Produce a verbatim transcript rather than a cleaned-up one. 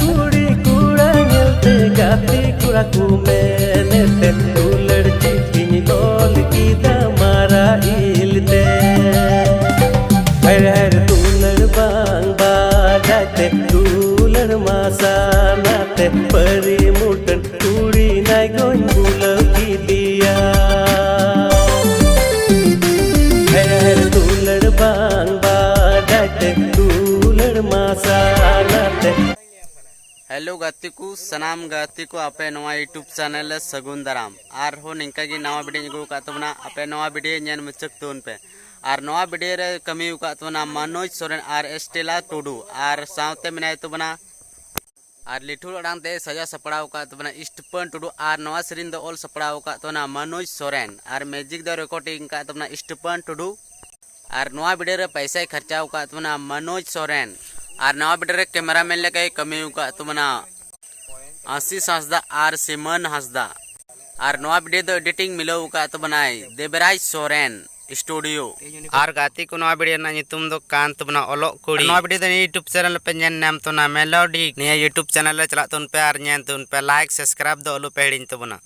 ᱠᱩᱲᱤ ᱠᱚᱲᱟ ᱧᱮᱞᱛᱮ ᱜᱟᱛᱮ ᱠᱚᱲᱟ ᱠᱚ ᱢᱮᱱᱮᱫ ᱛᱮ ᱫᱩᱞᱟᱹᱲ ᱪᱤᱴᱷᱤᱧ ᱚᱞ ᱠᱮᱫᱟ ᱢᱟᱨᱟᱜ ᱤᱞ ᱛᱮ᱾ ᱦᱮᱲ ᱦᱮᱲ ᱫᱩᱞᱟᱹᱲ ᱵᱟᱝ ᱵᱟᱰᱟᱭ ᱛᱮ ᱫᱩᱞᱟᱹᱲ ᱢᱟ ᱥᱟᱱᱟ ᱛᱮ ᱯᱟᱹᱨᱤ ᱢᱩᱴᱟᱹᱱ ᱠᱩᱲᱤ ᱱᱟᱭ ᱜᱚᱧ ᱵᱩᱞᱟᱹᱣ ᱠᱮᱫᱮᱭᱟ᱾ ᱦᱮᱲ ᱦᱮᱲ ᱫᱩᱞᱟᱹᱲ ᱵᱟᱝ ᱵᱟᱰᱟᱭ ᱛᱮ ᱫᱩᱞᱟᱹᱲ ᱢᱟ ᱥᱟᱱᱟ ᱛᱮ᱾ ᱦᱮᱞᱳ ᱜᱟᱛᱮ ᱠᱚ, ᱥᱟᱱᱟᱢ ᱜᱟᱛᱮ ᱠᱚ ᱟᱯᱮ ᱱᱚᱣᱟ YouTube ᱪᱮᱱᱮᱞ ᱨᱮ ᱥᱟᱹᱜᱩᱱ ᱫᱟᱨᱟᱢ᱾ ᱟᱨᱦᱚᱸ ᱱᱤᱝᱠᱟ ᱜᱮ ᱱᱟᱣᱟ ᱵᱷᱤᱰᱤᱭᱳᱧ ᱟᱹᱜᱩ ᱟᱠᱟᱫ ᱛᱟᱵᱚᱱᱟ, ᱟᱯᱮ ᱱᱚᱣᱟ ᱵᱷᱤᱰᱤᱭᱳ ᱧᱮᱞ ᱢᱩᱪᱟᱹᱫ ᱛᱟᱵᱚᱱ ᱯᱮ᱾ ᱟᱨ ᱱᱚᱣᱟ ᱵᱷᱤᱰᱤᱭᱳ ᱨᱮ ᱠᱟᱹᱢᱤ ᱟᱠᱟᱫ ᱛᱟᱵᱚᱱᱟ ᱢᱟᱱᱳᱡᱽ ᱥᱚᱨᱮᱱ ᱟᱨ ᱮᱥᱴᱮᱞᱟ ᱴᱩᱰᱩ, ᱟᱨ ᱥᱟᱶᱛᱮ ᱢᱮᱱᱟᱭ ᱛᱟᱵᱚᱱᱟ ᱟᱨ ᱞᱤᱴᱷᱩᱨ ᱟᱲᱟᱝ ᱛᱮ ᱥᱟᱡᱟᱣ ᱥᱟᱯᱲᱟᱣ ᱟᱠᱟᱫ ᱛᱟᱵᱚᱱᱟ ᱥᱴᱤᱯᱷᱟᱱ ᱴᱩᱰᱩ, ᱟᱨ ᱱᱚᱣᱟ ᱥᱮᱨᱮᱧ ᱫᱚ ᱚᱞ ᱥᱟᱯᱲᱟᱣ ᱟᱠᱟᱫ ᱛᱟᱵᱚᱱᱟ ᱢᱟᱱᱳᱡᱽ ᱥᱚᱨᱮᱱ, ᱟᱨ ᱢᱤᱭᱩᱡᱤᱠ ᱫᱚ ᱨᱮᱠᱚᱨᱰᱤᱝ ᱟᱠᱟᱫ ᱛᱟᱵᱚᱱᱟ ᱥᱴᱤᱯᱷᱟᱱ ᱴᱩᱰᱩ᱾ ᱟᱨ ᱱᱚᱣᱟ ᱵᱷᱤᱰᱤᱭᱳ ᱨᱮ ᱯᱟᱭᱥᱟᱭ ᱠᱷᱚᱨᱪᱟ ᱟᱠᱟᱫ ᱛᱟᱵᱚᱱᱟ ᱢᱟᱱᱳᱡᱽ ᱥᱚᱨᱮᱱ, ᱟᱨ ᱱᱚᱣᱟ ᱵᱷᱤᱰᱤᱭᱳ ᱨᱮ ᱠᱮᱢᱮᱨᱟᱢᱮᱱ ᱞᱮᱠᱟᱭ ᱠᱟᱹᱢᱤ ᱟᱠᱟᱫ ᱛᱟᱵᱚᱱᱟ ᱟᱥᱤᱥ ᱦᱟᱸᱥᱫᱟ ᱟᱨ ᱥᱤᱢᱟᱹᱱ ᱦᱟᱸᱥᱫᱟ᱾ ᱟᱨ ᱱᱚᱣᱟ ᱵᱷᱤᱰᱤᱭᱳ ᱫᱚ ᱮᱰᱤᱴᱤᱝ ᱢᱤᱞᱟᱹᱣ ᱟᱠᱟᱫ ᱛᱟᱵᱚᱱᱟᱭ ᱫᱮᱵᱽᱨᱟᱡᱽ ᱥᱚᱨᱮᱱ ᱥᱴᱩᱰᱤᱭᱳ᱾ ᱟᱨ ᱜᱟᱛᱮ ᱠᱚ, ᱱᱚᱣᱟ ᱵᱷᱤᱰᱤᱭᱳ ᱨᱮᱱᱟᱜ ᱧᱩᱛᱩᱢ ᱫᱚ ᱠᱟᱱ ᱛᱟᱵᱚᱱᱟ ᱚᱞᱚᱜ ᱠᱩᱲᱤ᱾ ᱟᱨ ᱱᱚᱣᱟ ᱵᱷᱤᱰᱤᱭᱳ ᱫᱚ ᱱᱤᱭᱟᱹ YouTube ᱪᱮᱱᱮᱞ ᱨᱮᱯᱮ ᱧᱮᱞ ᱧᱟᱢ ᱛᱟᱵᱚᱱᱟ ᱢᱮᱞᱳᱰᱤ᱾ ᱱᱤᱭᱟᱹ YouTube ᱪᱮᱱᱮᱞ ᱨᱮ ᱪᱟᱞᱟᱜ ᱛᱟᱵᱚᱱ ᱯᱮ ᱟᱨ ᱧᱮᱞ ᱛᱟᱵᱚᱱ ᱯᱮ, ᱞᱟᱭᱤᱠ ᱥᱟᱵᱥᱠᱨᱟᱭᱤᱵ ᱫᱚ ᱟᱞᱚ ᱯᱮ ᱦᱤᱲᱤᱧ ᱛᱟᱵᱚᱱᱟ᱾